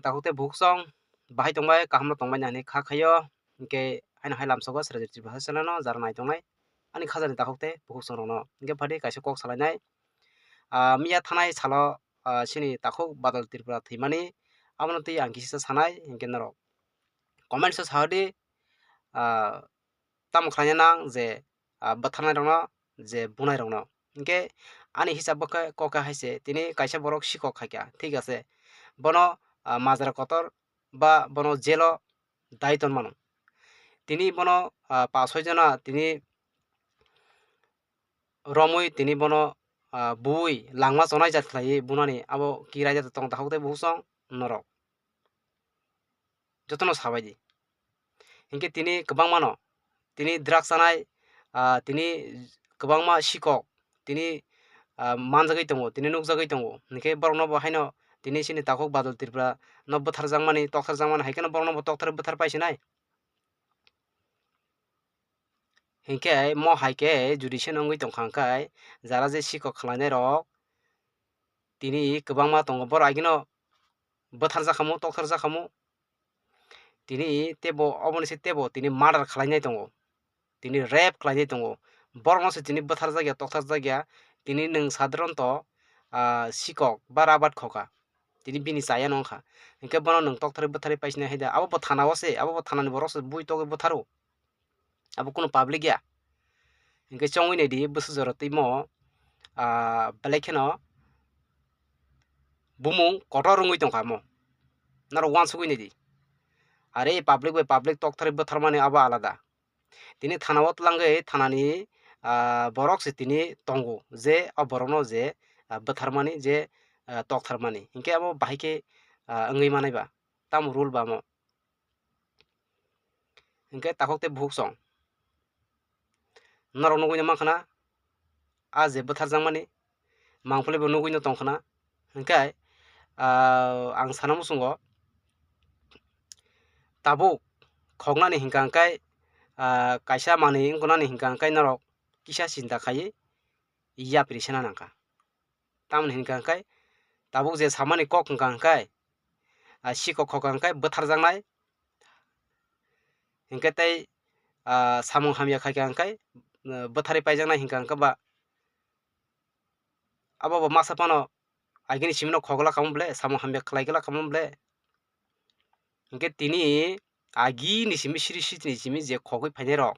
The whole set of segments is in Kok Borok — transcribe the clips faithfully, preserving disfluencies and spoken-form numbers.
Takhuk tei bukhuk song bahai tongbai, kaham no tongbai nani kha khaio. Hinkhe haino hai lamsogo Srajit Tripura channel no jara nai tongnai ani khajani takhuk tei bukhuk song rokno. Hinkhe phadi kaisa kok salainai. Ah, miya thanai salo, ah, chini takhuk Badal Tripura thwimani, abono twi ang kisa sanai, hinkhe norok comment o sa di, ah, tamo khlaina nang je, ah, bwtharnai rokno, je bunai rokno. Hinkhe ani hisab bo khe kok hai se, tini kaisa borok sikok khaikha, thik ase, bono, ah, majra kotor ba bono jail o dai ton mano. Tini bono, ah, pa soi jona tini romwi tini bono, ah, bui langma chonai jat khlaiwi bunani abo kirai jat tong takhuk tei bukhuk song norok. Jotono sabai di. Hinkhe tini kwbangma no, tini drugs chanai, ah, tini kwbangma sikok, tini, ah, manjagwi tongo, tini nukjagwi tongo. Hinkhe borokno bo haino tini chini takhuk Badal Tripura no bwtharjakmani, toktharjakmani, hai kheno borokno bo toktharwi bwthar paisinai. Hinkhe mo hai khe judicial wngwi tongkha, hwnkhe jara je sikok khlainai rok tini kwbangma tongo, borok agino bwtharjakhamu, toktharjakhamu. Tini tebo, oboni se tebo tini murder khlainai tongo, tini rape khlainai tongo. Borokno se tini bwtharjakya, toktharjakya, tini nwng sadharanto, ah, sikok ba rabat khoka, tini bini chayano wngkha. Hinkhe bono nwng toktharwi bwtharwi paisinai hai da, abo bo thana o se, abo bo thanani borok se bui togwi bwtharo. Abo kunu public ya. Hinkhe chongwi naidi bwswk jora twimo, ah, belai kheno bumung kotor wngwi tongkha mo. Norok uansugwi naidi. Are public bai public toktharwi bwtharmani abo alada. Tini thana o twlangwi thanani, ah, borok se tini tongo je o borokno je, ah, bwtharmani je, ah, toktharmani. Hinkhe abo bahai khe, ah, wngwi manai ba. Tamo rule ba mo. Hinkhe takhuk tei bukhuk song. Norok nugwi no mankha na, a je bwtharjakmani, mangpili bo nugwi no tongkha na. Hinkhe, ah, ang sana muchungo, tabuk khoknani hinkha hinkhe, ah, kaisa manwi wngkha nani hinkha hinkhe norok kisa chinta khaiwi yapri sena nangkha. Tamoni hinkha hinkhe tabuk je samani kok wngkha hinkhe, ah, sikok khokha hinkhe bwtharjaknai. Hinkhe tei, ah, samung hamya khaikha hinkhe, ah, bwtharwi paijaknai hinkha hinkhe ba abo bo masa phano agini simino khogla kamo ble, samung hamya khlai gla kamo ble. Hinkhe tini agini simi siri sitini simi je khogwi phainai rok,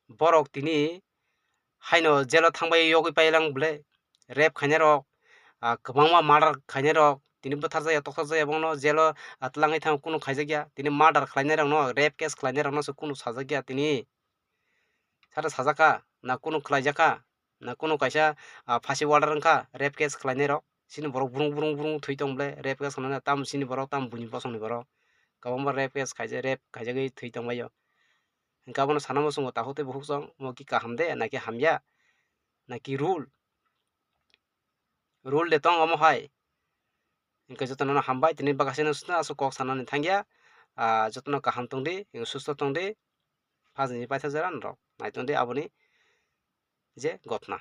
borok tini haino jail o thangbai yogwi pailang ble, rape khainai rok, ah, kwbangma murder khainai rok, tini bwtharjakya, toktharjakya, bono jail o, ah, twlangwi thang kunu khaijakya, tini murder khlainai rokno, rape case khlainai rokno se kunu sajakya tini. Sara sajakha, na kunu khlaijakha, na kunu kaisa, ah, phasi order wngkha, rape case khlainai rok, chini borok brung brung brung thwi tong ble, rape case khlainai tam chini borok tam buini bosongni borok, kwbangma rape case khaijak, rape khaijagwi thwi tongbaio. Hinkhe abono sana muchungo takhuk tei bukhuk song, omo ki kaham de, na ki hamya, na ki rule? Rule de tong omo hai. Hinkhe jotono no hambai, tini bakasino aswk kok sanani thangya, ah, jotono kaham tongdi, susto tongdi, phajini paithago jora norok nai tongdi aboni je gotna.